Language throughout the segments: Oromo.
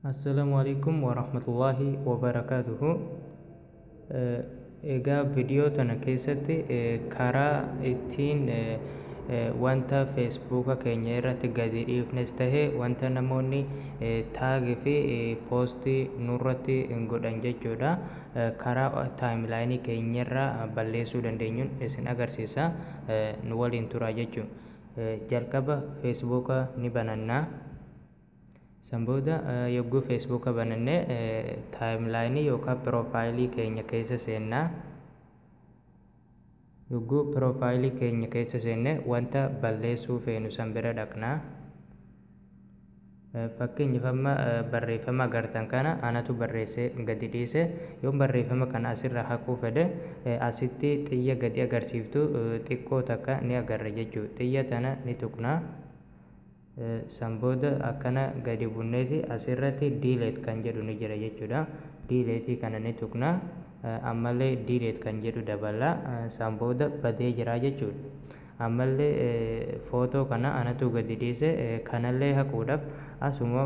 Assalaamu alaikum warahmatullaahi wabarakaatuhu. Egaa viidiyoo tana keessatti karaa ittiin wanta Feesbuuka keenya irratti gadi dhiifnes tahe, wanta namoonni tag fi post nurratti godhan jechuudha, karaa timeline keenyarraa balleessuu dandeenyuun isin agarsiisa. Nu waliin turaa jechuudha. Jalqaba Feesbuuka ni banannaa. San booda yogguu Feesbuuka banannee timeline yookaan profile keenya keessa seennaa. Yogguu profile keenya keessa seenne, wanta balleessuu feenu san bira dhaqnaa. Fakkeenyaaf, amma barreeffama agartan kana anatu barreessee gadi dhiise. Yoon barreeffama kana asirraa haquu fedhe, asitti xiyya gadi agarsiiftu xiqqoo takka ni agarra jechuudha. Xiyya tana ni tuqnaa. San booda akkana gadi bunneeti asirratti "delete" kan jedhu ni jira jechuudha. Delete kana ni tuqnaa. Ammallee "delete" kan jedhu dabala. San booda badee jira jechuudha. Ammallee footoo kana anatu gadi dhiise. Kanallee haquudhaaf asuma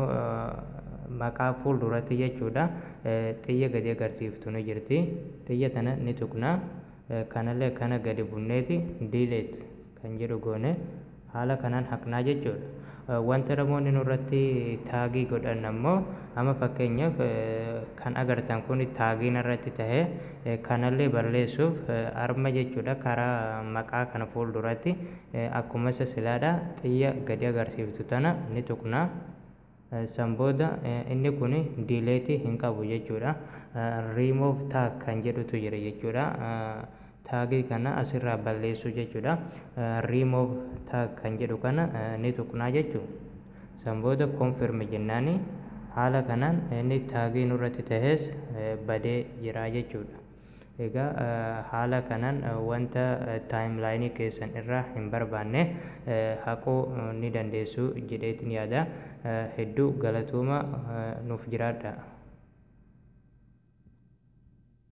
maqaa fuulduratti jechuudha, xiyya gadi agarsiiftu ni jirti. Xiyya tana ni tuqnaa. Kanallee akkana gadi bunneeti "delete" kan jedhu goone haala kanaan haqnaa jechuudha. Wanta namoonni nurratti tag godhan ammoo, amma fakkeenyaaf kan agartan kun tag narratti tahe, kanallee balleessuuf arma jechuudha, karaa maqaa kana fuulduratti akkuma isa silaadha xiyya gadi agarsiiftu tana ni tuqnaa. San booda inni kun delete hin qabu jechuudha. "Remove tag" kan jedhutu jira jechuudha. Tag kana asirraa balleessuu jechuudha. "Remove tag" kan jedhu kana ni tuqnaa jechuudha. San booda "confirm" jennaani, haala kanaan inni tag nurratti tahes badee jira jechuudha. Egaa haala kanaan wanta timeline keessan irraa hin barbaanne haquu ni dandeessu jedheetin yaada. Hedduu galatooma, nuuf jiraadha.